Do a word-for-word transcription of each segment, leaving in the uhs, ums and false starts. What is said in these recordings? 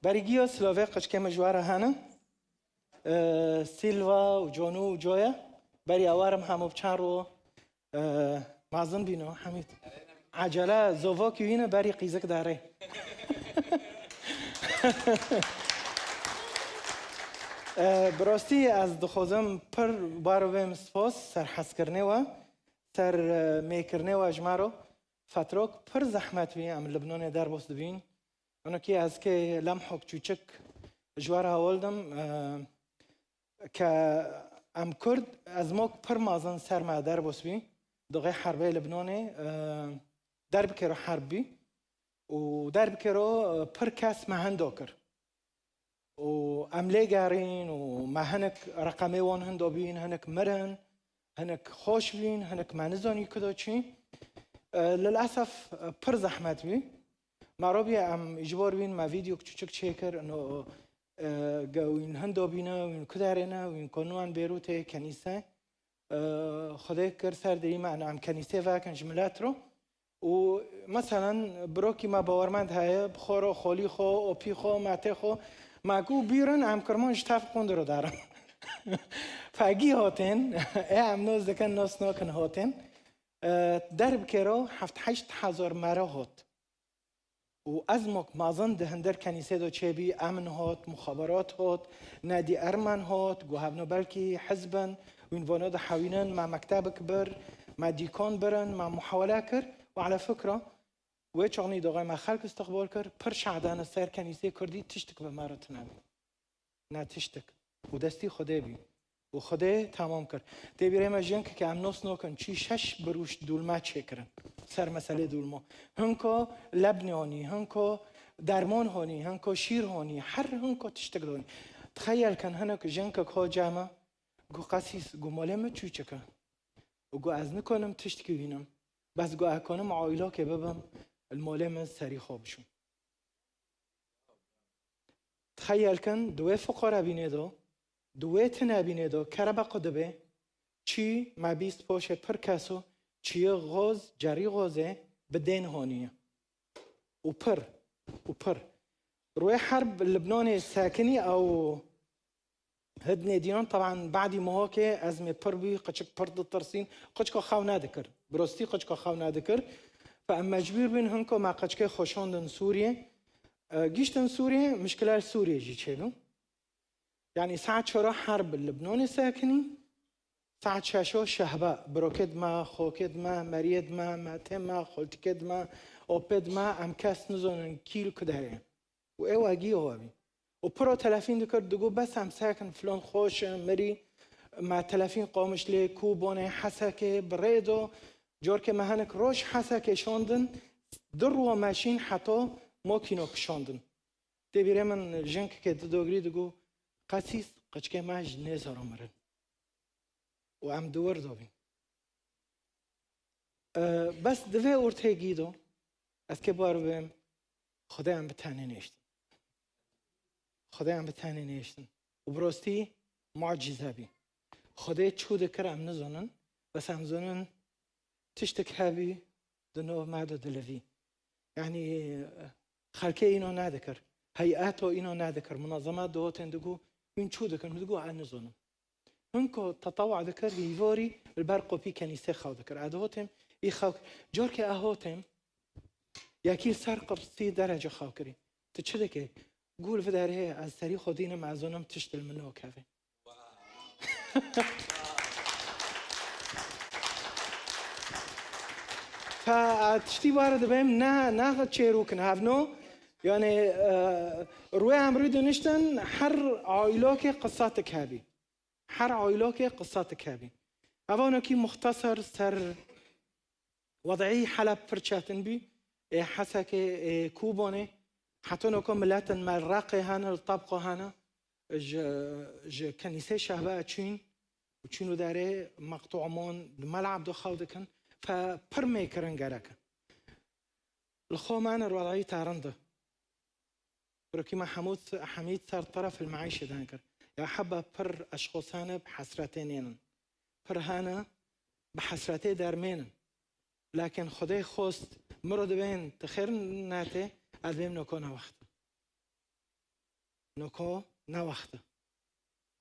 Berî giyo silavê qeçkê min ji we re hene. Ee, Silva û Conû û Coya. Berî ewarim hemû bi çar û, ee, mezin bîno, Hemîd. Ecele zovokî wî ne berî qîzik darê. Ee, bi rastî ez dixwazim pir bar bêm spas ser hezkirinê we, ser, ee, mêkirinê we ji me re. Fetrok pir zehmet bî, em li Libnanê derbas dibîn. Hinekî ez kê lemhok çûçik ji we re hewl dim, e, ke em Kurd, ezmok pir mezin ser me derbas bî, doxê herbê Libnanê, e, derbikêro herb bî û derbikêro, e, pir kes me hendo kir. û em lê gerîn û me hinek reqemê wan hindo bîn, hinek mirin, hinek xweş bîn, hinek me nizanî kudo çî. E, lilesef, e, pir zehmet bî. Me robî em îcbor bîn me vîdeo çûçik çêkir, ino, e, ge wîn hindo bîne, wîn kuderê ne, wîn konuwan Bêrûtê, kenîse. E, Xwedê kir ser derî me, ino em kenîsê vekin ji milet ro. Û meselen, birokî me bawermend heye, bi xwe re, xolî xwe, opî xwe, matê xwe, me ku bîrin, em kirman ji tev qundir û darin. Fegî hotên, ê em nos dikin, nos nokin hotên. E, derbikêro heft heşt hezar mere hot. Û ezmok mezin di hinder kenîsê de çêbî, emn hot, muxaberat hot, nedî ermen hot, got hevno belkî hizb in, wîn vano dihewînin, me mektebik bir, me dîkon birin, me muhawele kir. Û ala fikra, wê çaxnî doxê me xelk istiqbal kir, pir şahdane ser kenîsê kurdî tiştik bi me re tune bî. Ne tiştik. Û destî Xwedê bî. Û Xwedê temam kir. Tê bîrê me jinkeke em nos nokin, çî şeş birûş dûlme çêkirin. Ser meselê dûlmo. Hinko lebnê honî, hinko dermon honî, hinko şîr honî, her hinko tiştik donî. Tixeyel kin hinek jinkek ho cema, gu qesîs, gu molê min çûçik e. Û gu ez nikonim tiştkî wînim. Bes gu ekonim aîlokê bibim, li molê min serî xwe bişûm. Tixeyel kin, di wê fiqorebînê de, di wê tinebînê de, kerebe qu dibe, çî me bîst poşê pir keso, çiye xoz, cerî xozê, bi dên honiye. Û pir, û pir. Rûyê herb Libnanê sekinî ew hidnê dînan, teban badî mihokê ezmê pir bû, qeçik pir ditirsîn, qeçka xew nedikir. Bi rastî qeçka xew nedikir. Fe em mecbûr bûn hinko me qeçkê xwe şandin Sûriyê. E, giştin Sûriyê, mişkila li Sûriyê jî çêbû. Yanî saet çara herb li Libnanê sekinî, saet şeşo şehba, birokêd me, xokêd me, meriyêd me, metê me, xoltikêd me, opêd me, em kes nizonin kî li ku derê. Û ê wegî ew bî. Û piro telefîn dikir, digot, bes em sekin, filon xweş e, mirî, me telefîn Qamişlê, Kûbonê, Hesekê, bi rê do, corkê me hinek roj Hesekê şandin, du rû meşîn heto mokîno kişandin. Tê bîrê min jinkekê di dogirî digot, qesîs, qeçkê me ji nêzara mirin. Û em di wir de bîn. E, bes di vê ortê gî de, ez kê bar bim, Xwedê em bi tenê nêştin. Xwedê em bi tenê nêştin. Û bi rastî mucîze bî. Xwedê çû dikir em nizonin, bes em zonin tiştek hebî di nav me de dilivî. Yanî, xelkê îno nedikir. Heyeto îno nedikir. Munazeme dihotên digo, hûn çû dikin? Min digo, ez nizonim. Hinko tetewa dikir, hîvorî li ber qopî kenîsê xew dikir. Ez dihotêm, î xew kir. Corkê ez hotêm, yekî li ser qirsî derece xew kirî. Tu çi dikê? Gul viderê, ez serî xwe dînim, ez zonim tişt li min nokeve. Fe, e, tiştî bare dibêm, ne, ne çêrûkin hevno. Yani, e, rûyê em rû diniştin, her aîlokê qisa tik hebî. Her aîlokê qisa tik hebî. Evanokî muxtesar ser wed'î Heleb pir çetin bî. Ê Hesekê, ê Kûbonê, heta noko miletin me li Reqê hene, li Tebqo hene. Ji, ji kenîsê şehbe çûn û çûn û derê meqtû Omon li Mel Ebdo xew dikin. Fe pir mêkirin gerek e. Li xwe me ne rwedayî te rind e. Birokî me Hemûd, Hemîd ser teref il meîşê dan kir. Ya heba pir eşxos hene bi hesretê nênin. Pir hene bi hesretê dermênin. Lakin Xwedê xwest, miro dibên ti xêr netê, ez bêm nokona wext. Noko ne wext e.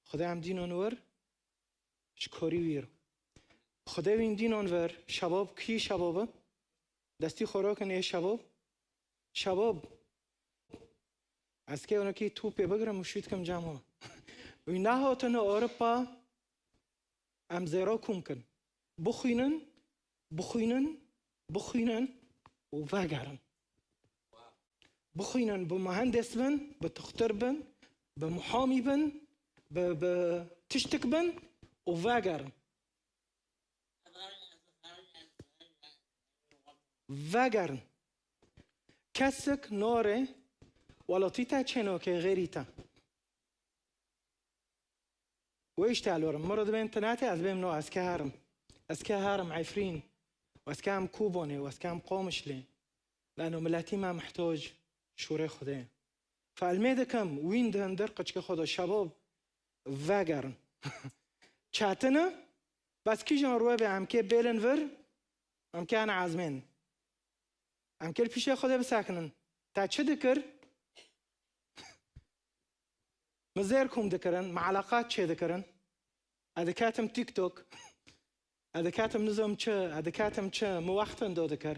Xwedê em dînon wir, ji korî wî re. Xwedê wîn dînon vir, şebab kî şebab e? Destî xwe rakin ê şebab. Şebab. Ez kê onekî tûpê bigirim û şût kim cem wan. Wî nehatine Ewropa, em zêro kom kin. Bixwînin, bixwînin, bixwînin û vegerin. Bixwînin, bi muhendis bin, bi dixtir bin, bi muhamî bin, bi, bi tiştik bin û vegerin. Vegerin. Kesik norê welatî te çênokê xêrî te. Wê îşte alorim. Min re dibên tinatê ez bêm no, ez ke herim. Ez ke herim Efrîn. Û ez ke em Kûbonê, û ez ke em Qomişlê. Lano miletî me mihtoc şûrê Xwedê. Fe elmê dikim, wîn di hindir qiçkê xwe de şebab vegerin. Çetine, bes kîjan ruwe be em kê bêlin vir, em kê ene ezmên. Em kê li piştê Xwedê bisekinin. Te çi dikir? Min zêr kom dikirin, min eleqat çê dikirin. Ez diketim TikTok. Ez diketim nizam çi, ez diketim çi, min wextin do dikir.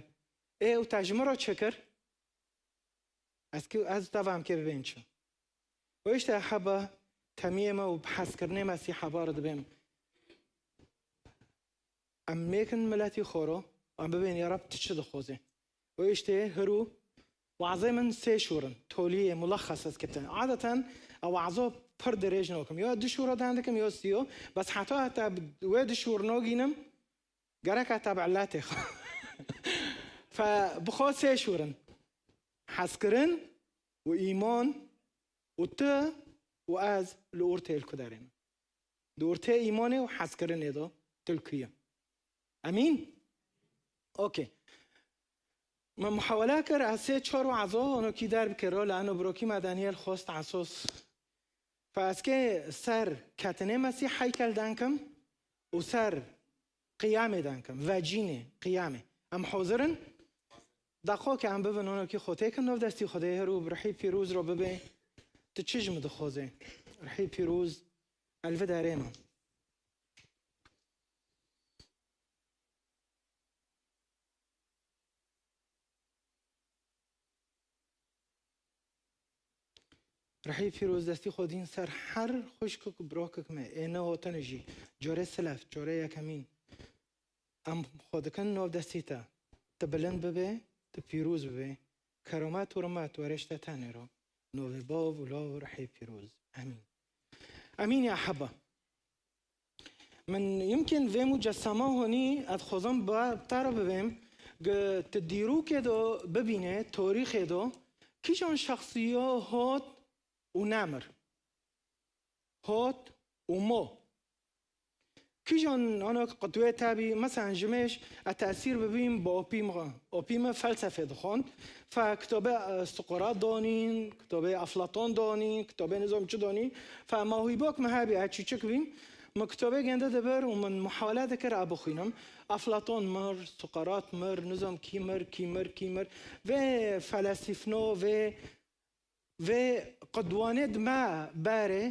Ê û te ji min re çi kir? Ez ki, ez teva em kê bibên çi? Û işte heba temiyê me û bi hezkirinê me sî heba re dibêm. Em mêkin miletî xwe ro, em bibên ya Reb tu çi dixwazê. Û işte hir û wazê min sê şûr in, toliyê, mulexes ez kitin. Adeten ew wazo pir dirêj nakim. Ya du şûra dan dikim, ya sîyo. Bes heta heta wê du şûr nagînim, gerek heta bi illetê xwe. Fe bi xwe sê şûr in. Hezkirin û îman û tu û ez li ortê li ku derê me. Di ortê îmanê û hezkirinê de tu li ku ye. Emîn? Okey. Me muhawele kir, ez sê çar weza onokî derbikiro, li eno birokî me Daniel xwest esos. Fe ez kê ser ketinê Mesîh heykel denkim û ser qiyamê denkim, vecînê, qiyamê. Em hozir in? Daxo ke em bibin onokî xwe têkin nov destî Xwedê hir û bi ruhî pîroz re bibê. Tu çi ji min dixwazê? Ruhî pîroz, elvida rê me. Rihê pîroz destî xwe dîn ser her xwişkik û birakik me ê nehotine jî, corê silef, corê yekemîn. Em xwe dikin nav destî te. Tu bilind bibe, tu pîroz bibe. Keromet û rimet werê ji te tenê re. Novê Bav û Lav û Rihê Pîroz. Emîn. Emîn ya heba. Min yimkin vê mucessema honî ez xwezim bi te re bibêm, gi ti dîrokê de bibîne, torîxê de, kîjan şexsiyo hot û nemir? Hot û mo. Kîjan anak qidwê te bî? Meselan, ji mêj e tesîr bibîm bi opî min. Opî min felsefê dixwend. Fe kitobê, e, Suqrat danîn, kitobê Eflaton danîn, kitobê nizam çi danîn. Fe ma hîbok min hebî, e çûçik bîm. Min kitobê gende dibir û min muhawele dikir e bixwînim. Eflaton mir, Suqrat mir, nizam kî mir, kî mir, kî mir. Vê felesîfno, vê, vê qidwanê di me berê,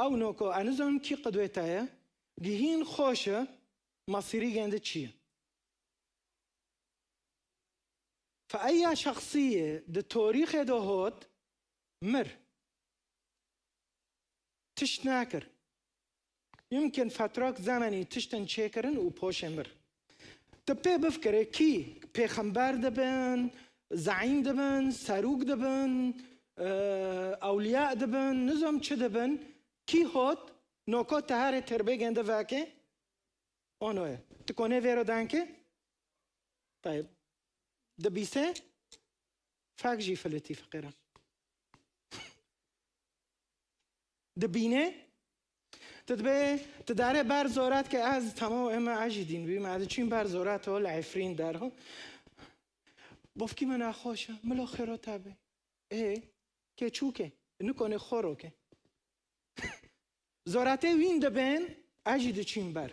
ew noko, e nizam kî qidwê te ye, gihîn xweş e, masîrî gende çi ye? Fe eya şexsiyê di torîxê de hot mir. Tişt nakir. Yimkin fetrak zemenî tiştin çêkirin û poşê mir. Tu pê bifikirê kî pêxember dibin, zeîm dibin, serûk dibin, e, ewliya dibin, nizam çi dibin, kî hot, noko te herê tirbê gende vekê? Ono ye. Tu konê vêro denkê? Tayeb. Dibîse? Fek jî filitî fiqêra. Dibîne? Tu dibê, tu dare ber zorat ke ez, tamam, ema ez jî dîn bîm, ez diçîm ber zorat o, li Efrîn der ho. Bofkî me nexweş e, milo xêro te be. Ê, kê çûke, nikonê xoro ke. Zoratê wîn dibên, ez jî diçîm ber.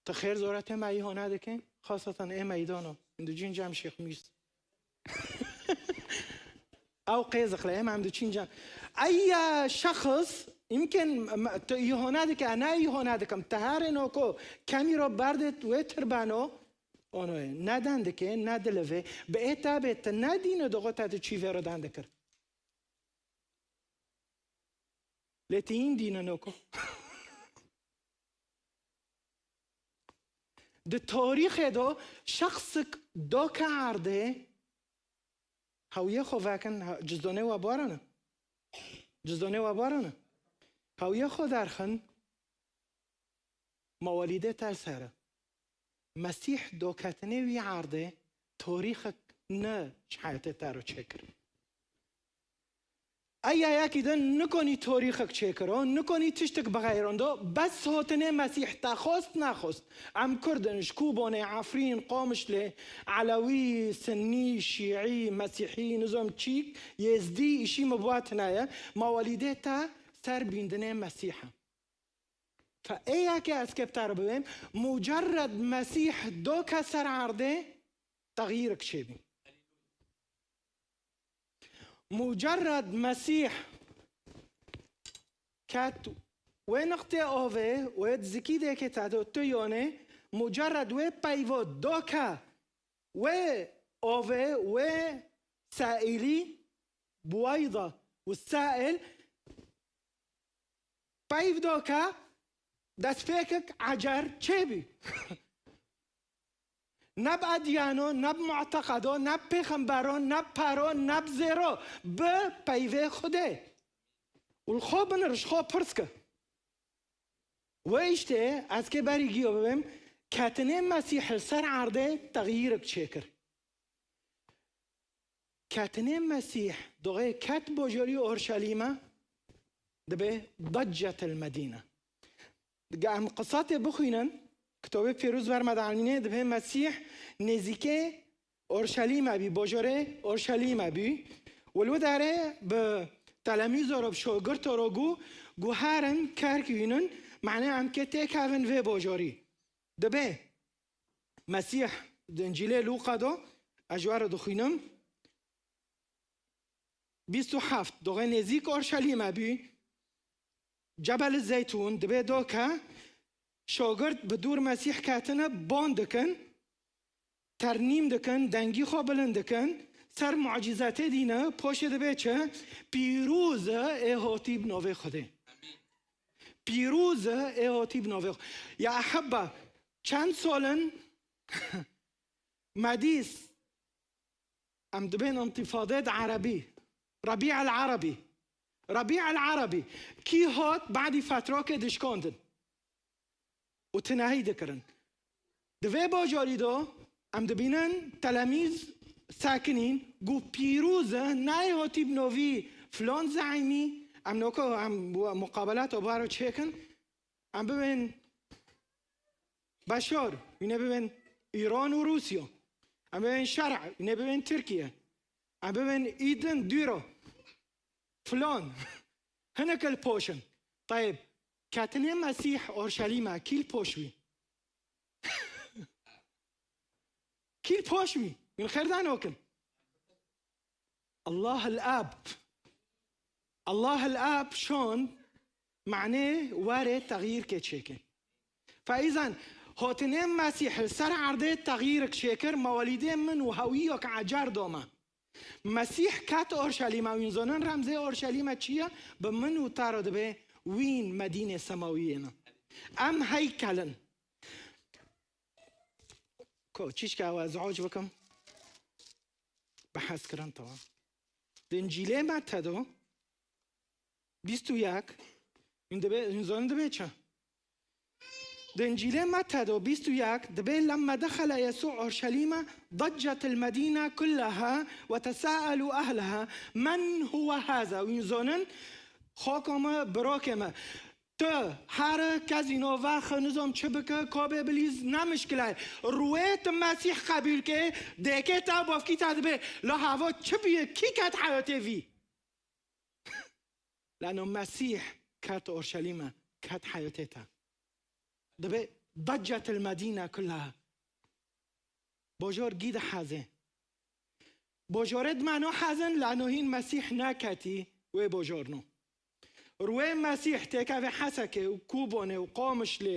Tu xêr zoratê me îho nedikin, xasatan ê meydano, hindicîn cem Şêx Mîs. Ew qêziqle, em, em diçin can. Eya şexs, imken, m-, tu îhona dike, na îhona dikim. Teharê noko, kemî ro berdê wê tirbano, ono ye. Ne den dike, ne dilivê. Bi ê tabê tu ne dîne doxo te tu çî vê ro den dikir. Lê tu yîn dîne noko. Di torîxê do şexsik doke erdê, hewiyê xwe vekin, ha, cizdonê we barane. Cizdonê we barane. Hewiyê xwe derxin, mawalîdê te ser e. Mesîh doketinê wî erdê torîxek ne ji heyetê te ro çêkir. Eya yekî din nikonî torîxek çêkiro, nikonî tiştek bixeyrando, bes hotinê Mesîh te xwest nexwest. Em Kurd in, ji Kûbonê, Efrîn, Qamişlê, Elewî, Sinnî, Şîî, Mesîhî, nizam çîk, Yêzdî, îşî min bi we tune ye. Mawalîdê te ser bîndinê Mesîh e. Fe ê yekê ez kê bi te re bibêm, mucerred Mesîh doke ser erdê, texyîrek çêbî. Mucerred Mesîh ket wê niqtê avê, wê zikî dêkê te do tu yonê, mucerred wê peyvo doke wê avê, wê saîlî, buweyda û saîl, peyv doke destpêkek ecer çêbî. Ne bi edyano, ne bi muteqedo, ne bi pêxembero, ne bi paro, ne bi zêro, bi peyvê Xwedê. Û li xwe binir, ji xwe pirs ke. Wê îştê ez kê berî giyo bibêm, ketinê Mesîh li ser erdê texyîrek çêkir. Ketinê Mesîh doxê ket bojorî Orşelîme, dibe daccetil Medîne. Ge em qisatê bixwînin, Kitobê Pîroz ber me dielmîne, dibe Mesîh nêzîkê Orşelîme bî, bojorê Orşelîme bî. Û li wê derê bi telemîzo ro, bi şogirto ro gu, gu herin kerk wînin, mane em kê têkevin vê bojorî. Dibe Mesîh di Încîlê Lûqa do, ez ji we re dixwînim. Bîst û heft, doxê nêzîk Orşelîme bî. Cebel Zeytûn, dibê doke, şogirt bi dûr Mesîh ketine, bon dikin, ternîm dikin, dengî xwe bilind dikin, ser mucîzetê dîne, poşê dibê çi? Pîroz e ê hotî bi novê Xwedê. Pîroz e ê hotî bi novê Xwedê. Ya ehebba, çend sol in me dîs, em dibên întîfadê di erebî. Rebî el Erebî. Rebî el Erebî. Kî hat badî fetrokê dişkandin û tinehî dikirin. Di vê bajarî de em dibînin telemîz sekinîn, gu pîroz e, nayê hotî bi novî filan zeîmî, em noko, em muqabelat û baro çêkin, em bibên Beşar, wîne bibên Îran û Rûsya. Em bibên Şer'a, wîne bibên Tirkiye. Em bibên Îdin, Dûro. Filan. Hinek li poş in. Tayeb, ketinê Mesîh Orşelîme, kî li poş wî? Kî li poş wî? Min xêr danokin. Allah el Ab. Allah el Ab şon, manê were texyîrkê çêke. Fe îzan, hotinê Mesîh li ser erdê texyîrek çêkir, mewelîdê min û hewiyek ecer doma. Mesîh ket Orşelîme, wîn zonin remzê Orşelîme çi ye? Bi min û te re dibe wîn Medînê semawiyê ne. Em heykel in. Ko, çîçka ew ez oc bikim? Bi hez kirin, tamam. Di Încîlê Mete do, bîst û yek, hûn dibe, hûn zonin dibe çi? Di Încîlê Mete do, bîst û yek, dibe, "Lemme dexele Yesû Orşelîme, daccetil medîne kulleha ve tesaelu ehleha, men huwe haza?" Hûn zonin, xoko me, birokê me. Tu here kezîno vexe, nizam çi bike, kabê bilîz, ne mişkile ye. Rûyê tu Mesîh qebûl ke, dêkê te, bavkî te dibe, la hava çi bûye, kî ket heyatê vî? Leno Mesîh ket Orşelîme, ket heyatê te. Dibe daccetil medîne kullaha. Bojor gî dihezê. Bajarê di mano hezin, lano hîn Mesîh neketî wê bajarno. Rûyê Mesîh têkeve Hesekê û Kobanê û Qamişlê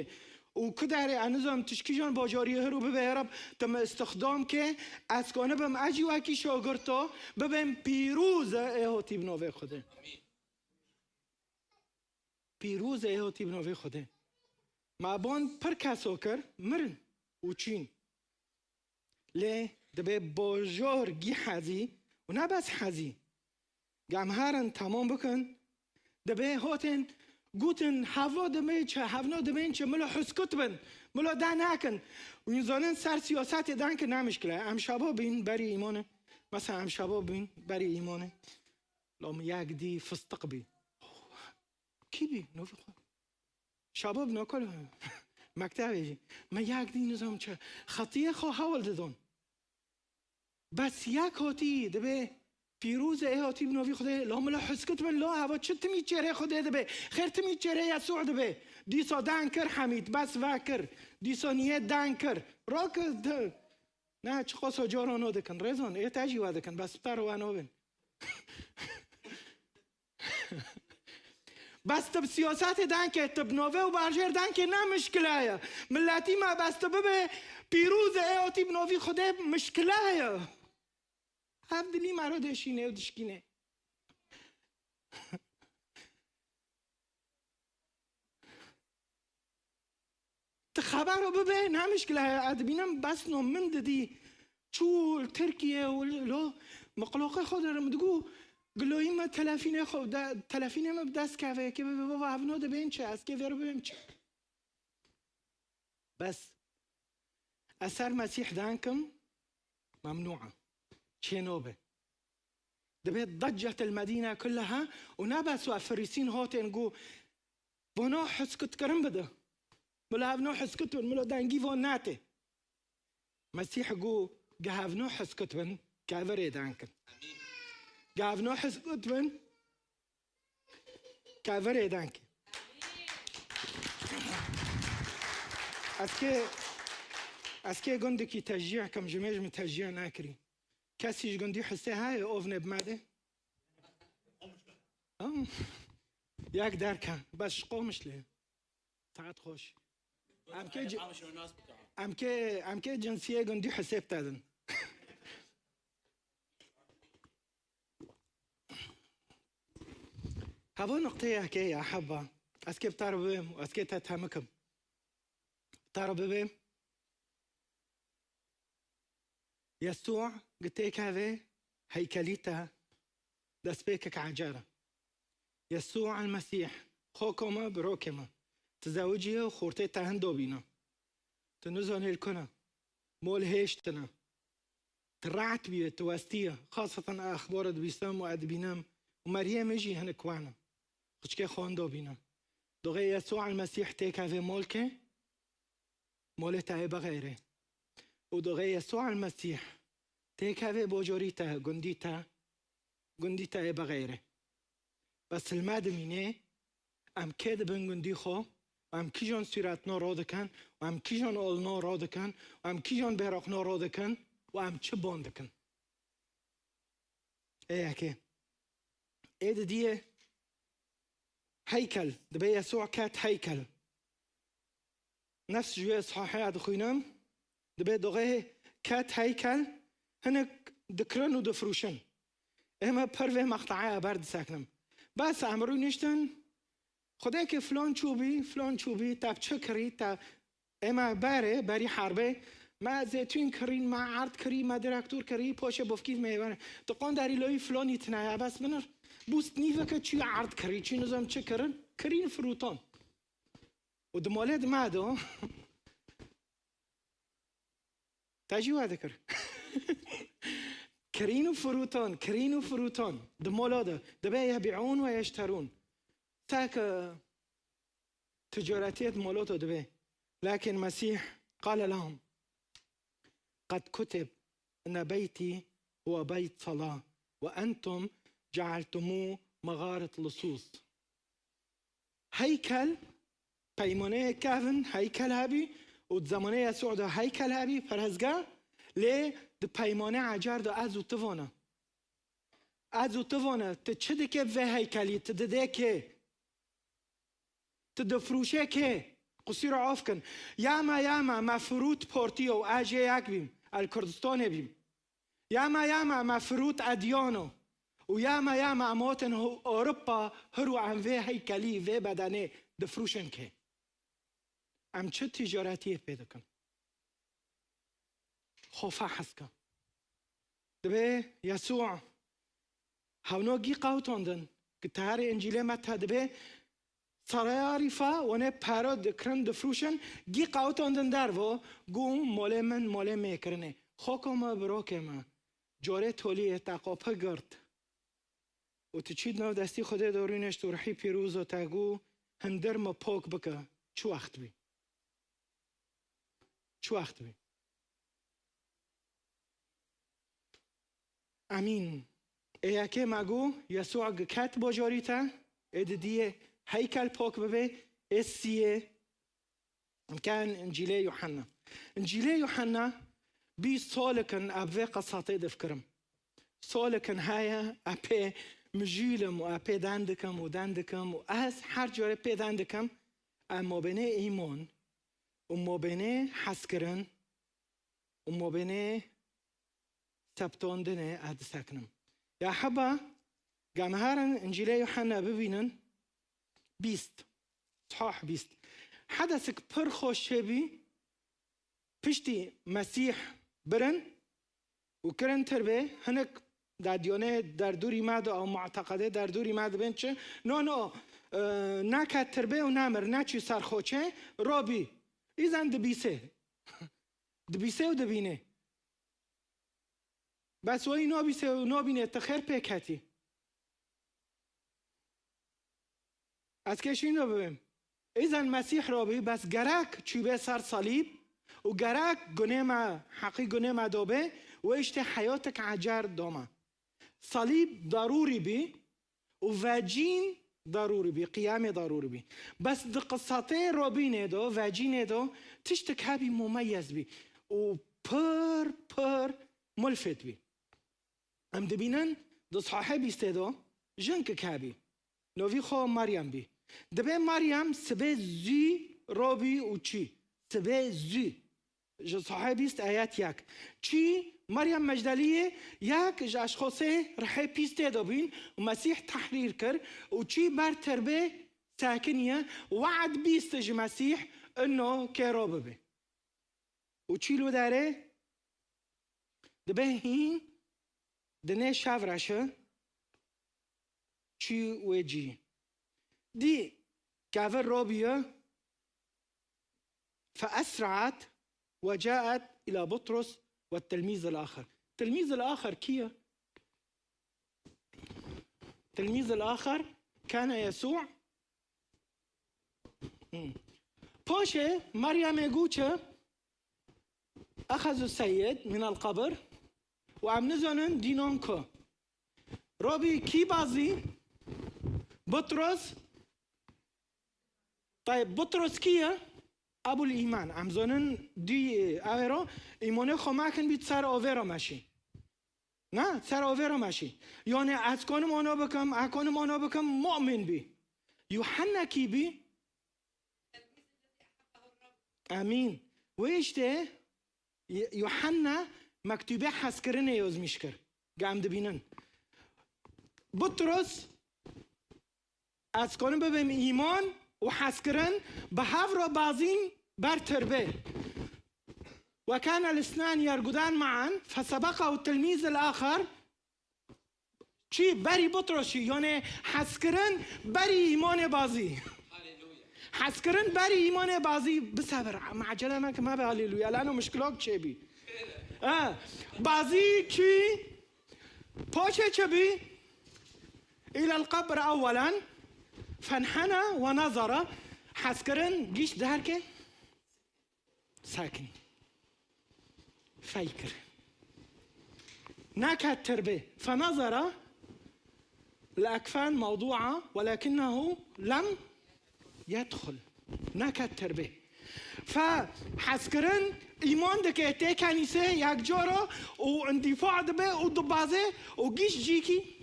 û ku derê ez nizam tişkîjan bajarî hir û bibe ya Reb, tu min îstixdam ke, ez kanibim ez jî wekî şagirta bibêm pîroze ê hatî bi navê Xwedê. Pîroze ê hatî bi navê Xwedê. Me ban pir kesa kir, mirin û çîn. Lê dibê bajar gî hezî û ne bes hezî. Gam herin temam bikin, dibê hotên gotin, hevno dibên çi, hevno dibên çi, milo heskut bin, milo de nekin. Û zanin ser siyasetê dan ki ne mişkile. Em şabo bîn berî îmanê. Mesela em şabo bîn berî îmanê. Lo min yek dî fistiq bî. Kî bî? Novî xwe. Şabab nakol mektevê jî. Me yek dî nizam çi. Xetiyê xwe hewl didon. Bes yek hatî dibê pîroze ê hatî bi novî Xwedê. La mila heskit bin la heva çi timî çêrê Xwedê dibê. Xêr timî çêrê Yesû dibê. Dîsa dan kir Hemîd. Bes vekir. Dîsa niyê dan kir. Rakir di. Ne çiqas cara no dikin. Rêzan ê te jî we dikin. Bes bi te re we nabin. Bes tu bi siyasetê denkê, tu bi novê û berjêr denkê ne mişkile ye. Miletî me bes tu bibe pîroz e, ê hatî bi novî Xwedê mişkile ye. Ev dilî me re deşîne û dişkîne. Tu xebero bibe, ne mişkile heye. Ez dibînim bes no min didî. Çû li Tirkiye û lo miqloqê xwe dirim. Digo, giloyî me telefînê xwe de, telefînê me bi dest keve. Kê bibe baba, ev no dibên çi? Ez kê vêr bibêm çi? Bes. Ez ser Mesîh denkim, memnû e. Çê nobe. Dibê deccetil medîne kulleha û ne bes we firîsîn hotên gu, bona heskutkirin bide. Mila ev no heskut bin, mila dengî van nate. Mesîh gu, geh ev no heskut bin, kevirê denkin. Geh ev no heskut bin, kevirê denkin. Ez kê, ez kê gundikî teşcî kim, ji mêj min teşcî nekirî. Kesî ji gundî Husê heye, ovnê bi me de? Yek derke, bes ji Qomişlê. Saet xweş. Em kê ci-, em kê, em kê cinsiyê gundî Husê bi te din. Heva nuqteyeke ye, heba. Ez kê bi te re bibêm û ez kê te temikim. Bi te re bibêm. Yesû gi têkevê heykelî te destpêkek ecer e. Yesû el Mesîh, xoko me, birokê me. Tu zewicî ye û xortê te hin dobîne. Tu nizanî li ku ne. Mol hêştine. Tu rehet bûye, tu westiye. Xaseten exbara dibîsim û ez dibînim. Û meriyê min jî hinek wan e. Xwişkê xwe hin dobîne. Doxê Yesû el Mesîh têkevê molkê. Molê te yê bixeyre. Û doxê Yesû el Mesîh têkeve bocorî te, gundî te, gundî te yê bixeyre. Bes li me dimîne, em kê dibin gundî xwe, em kîjan sûretno ro dikin, em kîjan olno ro dikin, em kîjan bêroxno ro dikin û em çi bon dikin. Ê yekê. Ê didiyê heykel. Dibê Yesû ket heykel. Nefs ji wê sahaya dixwînim. Dibê doxê ket heykel. Hinek dikirin û difirûşin. Ê me pir vê mextaya ber diseknim. Bes em rûniştin. Xwedê ke filan çûbî, filan çûbî, te bi çi kirî, te Ê me berê, berî herbê, me zêtûn kirîn, me erd kirî, me direktor kirî, poşê bofkî me êvene. Tu qon derî loyî filonî tine ya, bes binir. Bûst nîveke çi erd kirî, çi nizam çi kirin, kirîn firuton. Û di molê di me do. Te jî we dikir. Kirîn û firuton, kirîn û firuton. Di molo de. Dibe yebi'ûn ve yeşterûn. Te ke Ticaretiyê di moloto dibe. Lakin Mesîh qale lehum, qed kutib, inne beyti huwe beyt sala ve entum cealtumû mexaret lisûs. Heykel, peymaneyê kevin heykel hebî û di zemanê Yesû de heykel hebî, perhezga, lê di peymane ecar de ez û tu vana. Ez û tu vane, tu çi dike vê heykelî, tu didê kê? Tu difrûşê kê? Qusîra af kin. Ya me, ya me, me firût portiyo û ez jê yek bîm, el Kurdistanê bîm. Ya me, ya me, me firût ediyano. Û ya me, ya me, em hatin Ewropa, hir û em vê heykelî, vê bedenê difrûşin kê? Em çi tîcaretiyê pê dikin? Xwe fehm ke. Dibê Yesû hewno gî qewtandin, ki teherê Încîlê Metta dibê, saraya rîfa, wanê pere dikirin, difrûşin, gî qewtandin dervo, got, molê min, molê mêkirinê. Xoko me, birokê me, corê toliyê te qopî girt. Û tu çî di nav destî Xwedê de rûnişt û Ruhî Pîroz û te got, hindir me pok bike. Çi wext bî? Çi wext bî? Emîn. Ê yekê me got, Yesû ket bajarî te, ê didiyê heykel pok bibê, ê siyê Em kerin Încîlê Yuhanna. Încîlê Yuhanna bîst salikin ez vê qisatê difikirim. Salikin heye ez pê mijûl im û ez pê den dikim û den dikim û ez her carê pê den dikim, ez mabênê îman û mabênê hezkirin û mabênê septandinê ez disekinim. Ya heba, ga em herin Încîlê Yuhanna bibînin, bîst. Sihah bîst. Hedesik pir xweş çêbî, piştî Mesîh birin û kirin tirbê, hinek dadiyonê derdûrî me de û muteqedê derdûrî me dibên çi? No, no, e, neke tirbê û nemir, neçû ser xwe çê, robî. Îzen dibîsê. Dibîsê û dibînê. Bes weyî nabîsê û nabînê, tu xêr pê ketî. Ez kê şîn de bibêm. Îzen Mesîh robî, bes gerek çûbê ser salîb û gerek gunê me, heqî gunê me dobê, wê îştê heyatek ecer doma. Salîb darûrî bî, û vecîn darûrî bî, qiyamê darûrî bî. Bes di qisatê robînê de, vecînê de tiştek hebî mumeyez bî û pir, pir mulfet bî. Em dibînin di sahê bîstê de jinkek hebî. Novî xwe Meryem bî. Dibê Meryem sibê zû robî û çî. Sibê zû. Ji sahê bîst ayet yek. Çî Meryem Mecdeliyê yek ji eşxosê rihê pîs tê de bîn û Mesîh tehrîr kir û çî ber tirbê sekiniye, we'd bîst ji Mesîh, inno kê ro bibe. Û çî li derê dibe hîn dinê şev reşi, çî wê cî. Dî kevir robiye, فأسرعت وجاءت إلى بطرس والتلميذ الآخر. التلميذ الآخر kî ye? التلميذ الآخر كان يسوع. Hmm. Paşê Meryemê got çi? أخذوا السيد من القبر. Û em nizanin dînan ku. Robî kî bazî? Butros. Tayeb, Butros kî ye? Ebul Îman. Em zonin dî, ew ê ro, îmonê xwe mekin bît ser avê ro meşî. Na, ser avê ro meşî. Yani ez konim ono bikim, ez konim ono bikim, mu'min bî. Yuhanna kî bî? Emîn. Wê îştê Y-, Yuhanna mektûbê hezkirinê yozmîş kir. Ga em dibînin. Butros, ez konim bibêm îman û hezkirin, bi hev re bazîn ber tirbê. وكان الاثنان يرقدان معا فسبقه التلميذ الآخر. Çî berî Butrosî, yani hezkirin berî îmanê bazî. Haleluya. Hezkirin berî îmanê bazî, bisebir, me ecele neke, me be haleluya, lano mişkilok çêbî. Ha, bazî çî, paşê çi bî? إلى القبر أولا فانحنى ونظر. Hezkirin gîş derke. Sekinî. Fey kir. Neket tirbê. فنظر الأكفان موضوعة ولكنه لم يدخل. Neket tirbê. Fe hezkirin îman dike tê kenîsê yekcara û îndîfa dibe û dibazê û gîş cîkî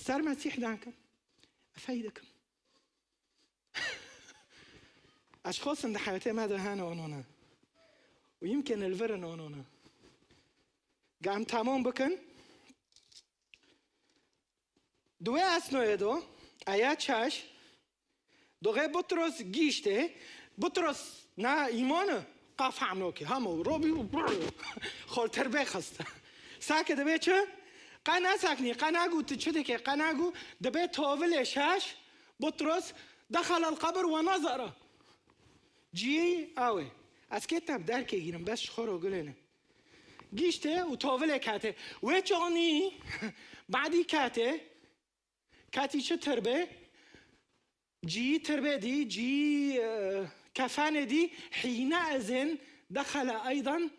ser Mesîh dankim. Efey dikim. Eşxosin di heyatê me de hene onona. Û yimkin li vir in onona. Ga em tamam bikin. Di wê esnoyê do, eya çaş, doxê Butros gîştê, Butros na îmanu, qa fehm nokê, hema robî û xolter bê xiste. Sake dibê çi? Qe neseknî, qe nagû tu çi dikê, qe nagû, dibê tovilê şaş, Butros, dexelel qebir we nezera. Cî awê. Ez kê te bi derkê gînim, bes ji xwe ro gulêne. Gîştê û tovilê kate. Wê çonî, badî kate, katî çi tirbê? Cî tirbê dî, cî, e, kefenê dî, hîne ezên dexele eydan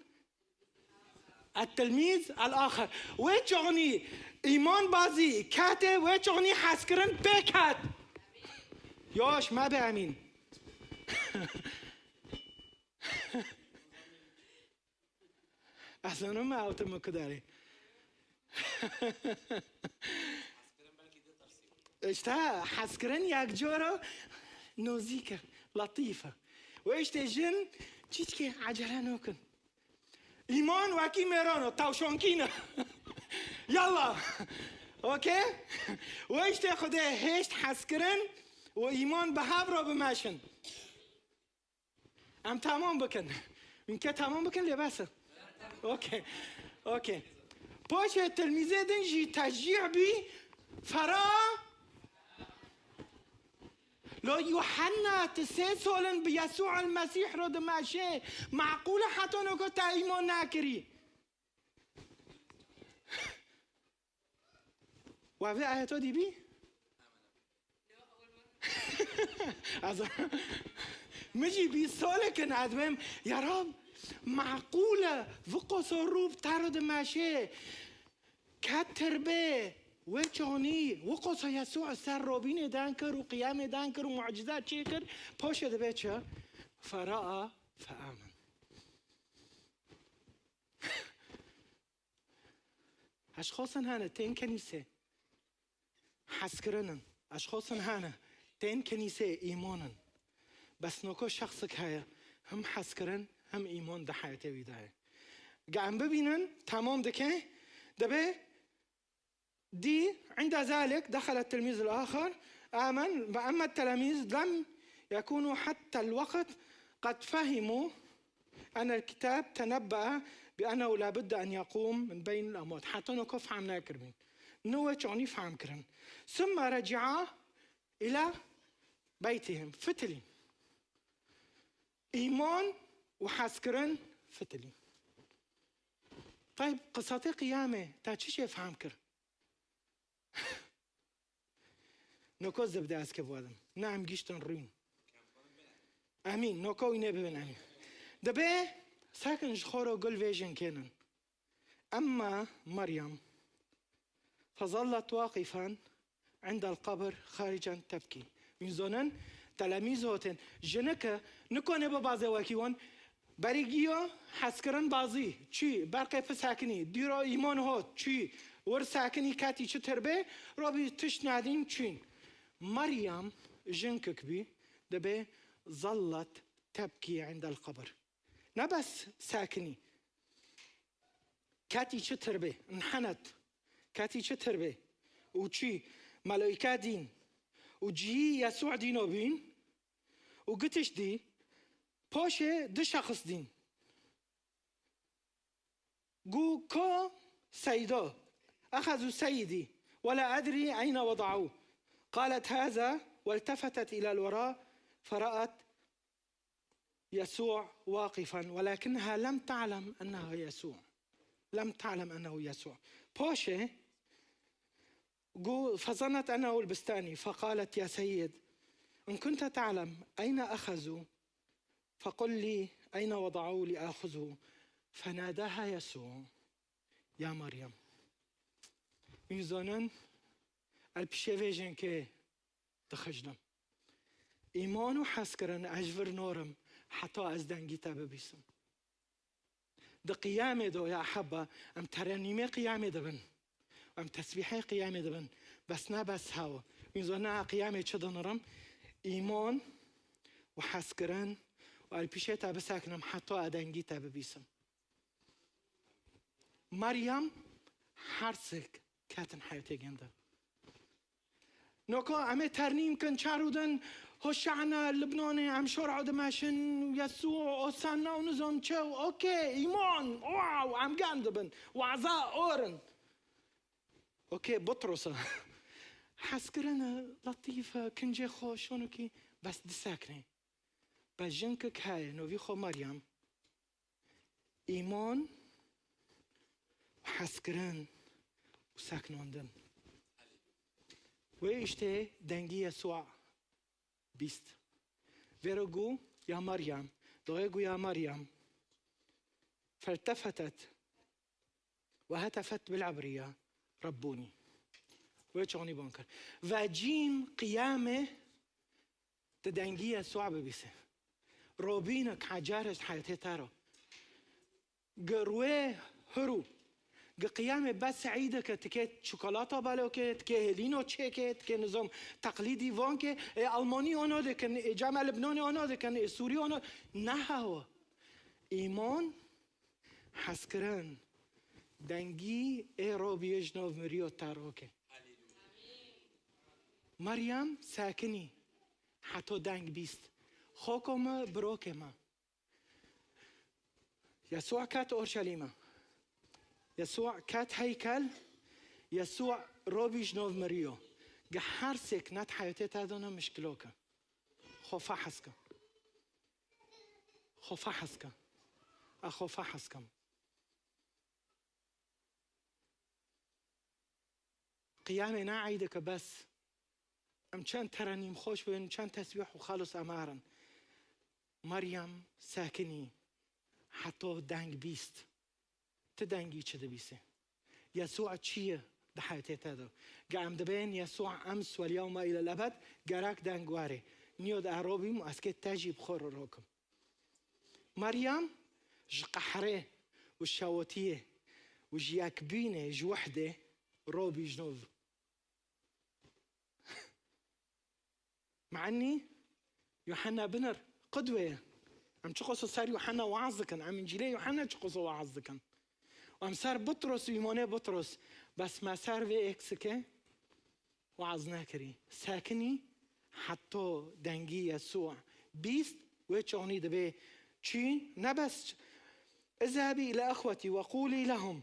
et-tilmîz el-axir. Wê çonî îman bazî kate, wê çonî hezkirin pê ket. Yoş, me be emîn. Ez zanim me ew tim ku darê. Îşte hezkirin yek coro nozîk e, letîf e. Wê îşte jin çîçkê ecele nokin. Îman wekî mêran o, tawşonkîn e. Yalla. Okey? Wê îşte Xwedê hêşt hezkirin û îman bi hev re bimeşin. Em tamam bikin. Mimke tamam bikin lê bes e. Okey. Okey. Poşê tilmîzê din jî teşcî bî fera. Lo Yuhanna ti sê solin bi Yesû el Mesîh re dimeşê. Meqûl e heta noko te îman nakirî. Wa vê ayeto dîbî? Ez, min jî bî solekin ez dibêm, ya Rab, meqûl e, viqoso rû bi te re dimeşê, ke tirbê, wê çonî, viqoso Yesû ser robînê dan kir û qiyamê dan kir û mucizat çêkir, poşê dibê çi? Feraa feamin. Eşxosin hene tên kenîsê hezkirin in. Eşxosin hene tên kenîsê îman in. Bes noko şexsik heye, him hezkirin, him îman di heyetê wî de ye. Ge em bibînin, temam dike, dibê dî, عند ذلك دخل التلميذ الآخر آمن، وأما التلاميذ لم يكونوا حتى الوقت قد فهموا أن الكتاب تنبأ بأنه لا بد أن يقوم من بين الأموات. Heta noko fehm nekiribîn. Nû wê çonî fehm kirin. ثم رجعا إلى بيتهم. Fitilîn. Îman û hezkirin fitilîn. Tayb, qisatê qiyamê, te çi jê fehm kir? Noko zibde ez kevodim. Ne em giştin rûn. Emîn, noko wî nebibin emîn. Dibê sekin ji xwe re gul vê jinkênin. Emma Meryem فظلت واقفا عند القبر خارجا تبكي. Wî zonin, telemîz hotin. Jinike, nikone bibazê wekî wan, Berî giyo hezkirin bazî, çû, berqê pi sekinî, dîro îman hot, çû, wir sekinî ketî çi tirbê, robî tişt nadîn çûn. Meryem jinkik bî, dibê ظلت تبكي عند القبر. Ne bes sekinî. Ketî çi tirbê, inhenet. Ketî çi tirbê. Û çû, melaîke dîn. Û cihî Yesû dîno bîn. û gitiş dî, poşê du şexs dîn. Gu ko Seydo, أخذوا سيدي ولا أدري أين وضعوه. قالت هذا والتفتت إلى الوراء فرأت يسوع واقفا ولكنها لم تعلم أنه يسوع. لم تعلم أنه يسوع. Poşê Gu-, فظنت أنه البستاني، فقالت: يا سيد، إن كنت تعلم أين أخذوا، فقل لي أين وضعوه لآخذه. فناداها يسوع: يا مريم. Wî zonin, el pişê vê jinkê dixijlim. Îman û hezkirin ez vir norim, heta ez dengî te bibîsim. Di qiyamê de, ya ehebba, em terenîmê qiyamê de bin. Em tesbîhê qiyamê dibin. Bes ne bes hew. Wîn zana qiyamê çi dinirim? Îman û hezkirin û el pîşê te bisekinim heta e dengî te bibîsim. Meryem her sik ketin heyetê gêndin. Noka em ê ternîm kin, çar û din, hoşana Libnanê, em şor dimeşin, Yesû, Osanna û nizam çew, okey, îman, wow, em germ dibin, waza orin. Okey, Butrosa. Hezkirine, letîfe, kincê xwe, şonokî, bes diseknê. Bes jinkik heye, novî xwe Meryem. Îman û hezkirin û seknandin. Wê îştê dengî Yesûa bîst. Vêro gu ya Meryem, doye gu ya Meryem, feltefetet ve hetefet bil ebriya, Rabbûnî. Wê çonî ban kir. Ve cîm qiyamê di dengî Yesûa bibîse. Robînek hecarê ji heyetê te re. Gi rûyê hirû. Gi qiyamê bes eîdeke tikê çikolata balokê, tikê hêlîno çêkê, tikê nizam teqlîdî vankê, ê Almanî ona dikin, ê cama Libnanê ona dikin, ê Sûrî ona, ne hewa. Îman, hezkirin, dengî ê robiyê ji nav miriyo te roke. Meryem sekinî, heto deng bîst. Xoko me, birokê me. Yesûa ket Orşelîme. Yesûa ket heykel. Yesûa robî ji nav miriyo. Gi her sêk net heyetê te dana mişkiloke. Xwe fehes ke. Xwe fehes ke. A xwe fehes kem. Qiyamê ne eydeke bes. Em çend terenîm xweş bin, çend tesbîh û xalis em arin. Meryem sekinî, heto deng bîst. Ti dengî çi dibîsî? Yesûa çi ye di heyetê te de? Ge em dibên Yesûa ems wel yewma îlel ebed, gerek deng warê. Niyo de erobîm û ez kê te jî bi xwe re rokim. Meryem ji qehrê û şewatiyê û ji yekbînê, ji wehdê robî ji nov. Me'enî Yuhanna binir qudwe ye. Em çiqoso ser Yuhanna waaz dikin, em Încîlê Yuhanna çiqoso waaz dikin. Û em ser Butros û îmanê Butros, bes me ser vê eksikê waaz nekirî. Sekinî heto dengî Yesû bîst wê çonî dibê çî, ne bes, اذهبي إلى إخوتي وقولي لهم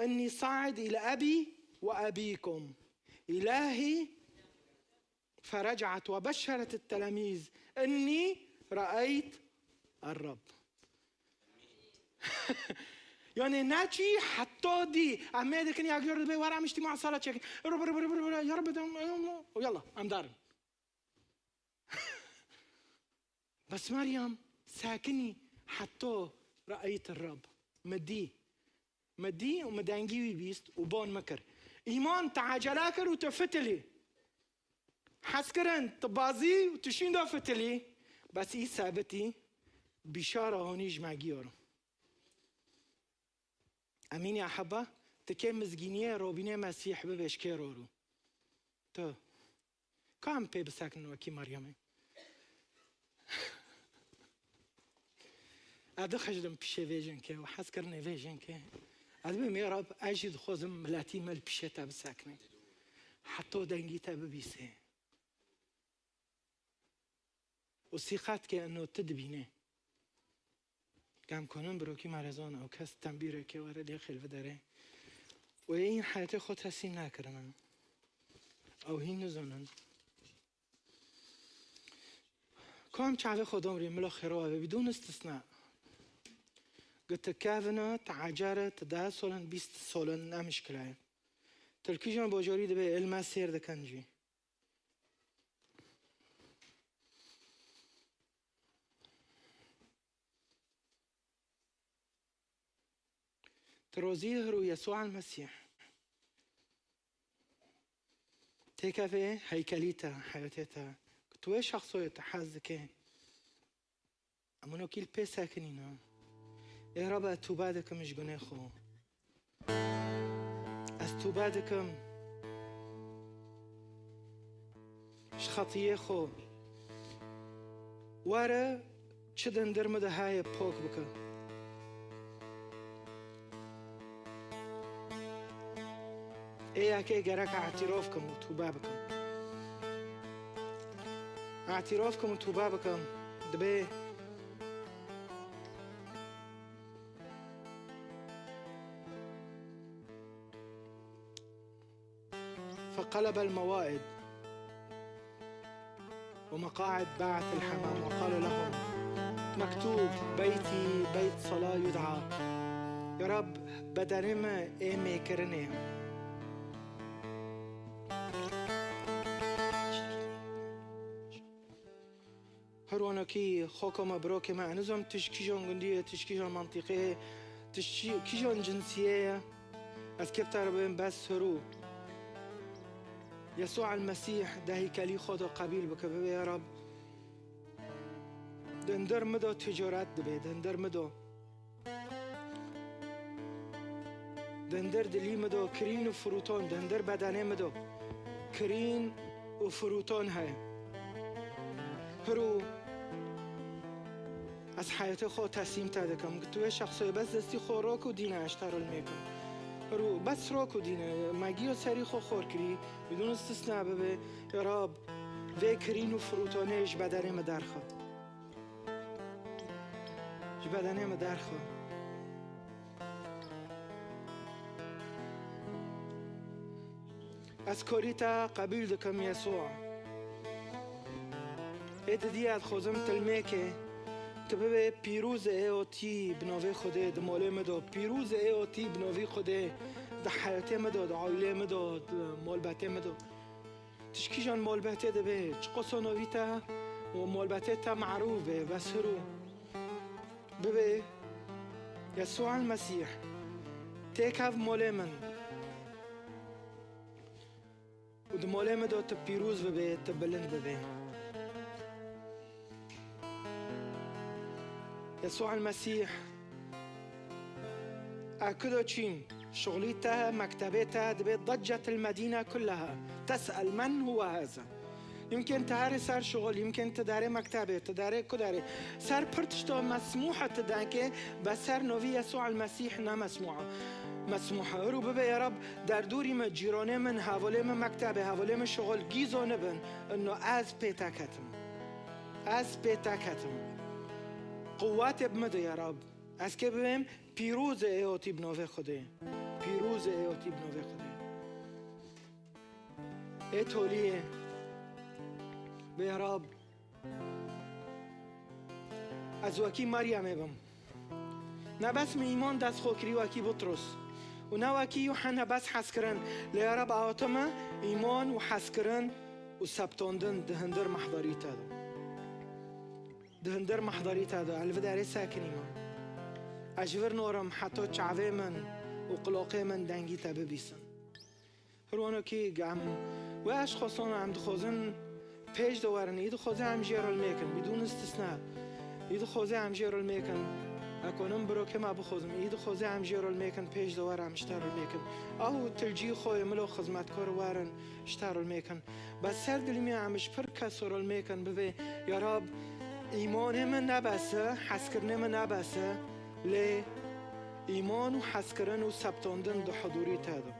إني صاعد إلى أبي وأبيكم إلهي. فرجعت وبشرت التلاميذ إني رأيت الرب. Yani ne çî heta dî. Em ê dikin ya gör dibe were em îctîma sala çekin. Rib, rib, rib, rib, ya Rabbi, dem, em, yalla, em darin. Bes Meryem sekinî heta re'eyt Rab. Mi dî. Mi dî û mi dengî wî bîst û ban mi kir. Îman, te ecele kir û tu fitilî. Hez kirin, tu bazî û tu şînda fitilî. Bes î sebitî, bîşara honî ji me giyar. Emînî eheba, tu kê mizgîniyê robînê Mesîh bibêj kê ror û. Tu. Ka em pê bisekinin wekî Meryemê? Ez dixijlim pişê vê jinkê û hez kirinê vê jinkê. Ez dibêm, ya Rab, ez jî dixwazim miletî me li pişê te bisekine. Heta dengî te bibîsê. Û sîqet ke ino tu dibînê. Gem konin birokî merezan ew kes tembîrekê were lê xêl videre. Û ê hîn heyetê xwe tesîm nekirine. Ew hîn nizanin. Kam çavê xwe domrî milo xêro eve bidûn istisna. Gıtı kevine, teacere, te deh solin, bîst solin, ne mişkile ye. Tilkîjan bojorî dibe, ilme sêr dikin jî. Tu rozî hir û Yesûa el-Mesîh. Têkevê heykelî te, heyetê te. Tu wê şexsoyê tu hez dikê. Em wino kî li pê sekinîne. Ê Rebe, ez tûbe dikim ji gunê xwe. Ez Tûbe dikim ji xetiyê xwe. Were çi di hundir min de heye pok bike. Ê yekê gerek îtîrof kim û tûbe bikim. Îtîrof kim û tûbe bikim. Dibê فقلب الموائد ومقاعد باعة الحمام وقال لهم: مكتوب، بيتي بيت صلاة يدعى. Ya Rab, bedenê me ê mêkirinê. Her wanekî xoka me, birokê me, ez nizam tu ji kîjan gundî ye, tu ji kîjan mantîqê ye, tu ji kîjan cinsiyê ye. Ez kê bi te re bibêm, bes hirû Yesû el Mesîh di heykelî xwe de qebîl bike, bibê ya Rab, di hundir min de ticaret dibe, di hundir min de. Di hundir dilî min de kirîn û firûton, di hundir bedenê min de kirîn û firûton heye. Hirû ez heyatê xwe teslîm te dikim. Tu wê şexsoyê bes destî xwe rok û dîne, ez ji te re lmê kim. Hirû bes rok û dîne. Me giyo serî xwe xor kirî, bidûn istisna bibe. Ya Rab, vê kirîn û firûtonê ji bedenê min derxe. Ji bedenê min derxe. Ez korî te qebîl dikim, Yesû. Ê didî ez dixwazim tilmêkê tu bibê pîroz ê otî bi navê Xwedê di malê min de, pîroz ê otî bi navê Xwedê di heyatê min de, di aîlê min de, di malbetê min de. Tu ji kîjan malbetê dibê, çiqas navî te û malbetê te merûf be, bes hirû bibê Yesû el Mesîh, têkev malê min û di malê min de tu pîroz bibê, tu bilind bibê. Yesû el Mesîh, ez ku de çîm, şixulî te, mektebê te, dibê ضجت المدينة كلها تسأل من هو هذا. Yimkên tu herî ser şixul, yimkên tu derê mektebê, tu derê ku derê. Ser pir tişta mesmûh e tu dengê, be ser novî Yesû el Mesîh ne mesmûh e. Mesmûh e. Hirû bibê ya Rab, derdorî min, cîranê min, hevalê min mektebê, hevalê min şixul, gîzo nibin. Ino ez pê te ketim. Ez pê te ketim. Quwetê bi min de ya Rab. Ez kê bibêm pîroz ê otî bi navê Xwedê. Pîroz ê otî bi navê Xwedê. Ê toliyê. Bê Rab, ez wekî Meryemê bim. Ne bes min îman dest xwe kirî wekî Butros û ne wekî Yuhanna bes hezkirin, lê ya Rab, awatime îman û hezkirin û septandin di hundir mehdarî te de. Di hundir mehdarî te de, ez li vê derê sekinîme. Ez ji vir norim heta çavê min û qulaqê min dengî te bibîsin. Hirwanokî em wê eşxosan em dixwazin pêş de werin, î dixwaze em jê re lmêkin, bidûn istisna. Î dixwaze em jê re lmêkin. Ez konim birokê me bixwazim, î dixwaze em jê re lmêkin, pêş de werin em ji te re lmêkin. Aw tilcî xwe yê milo xizmetkar werin ji te re lmêkin. Be ser dilî me em ji pir kes re lmêkin bivê, ya Rab, îmanê min ne bes e, hezkirinê min ne bes e, lê îman û hezkirin û septandin di hudûrî te de.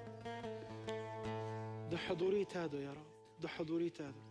Di hudûrî te de, ya Rab, di hudûrî te de.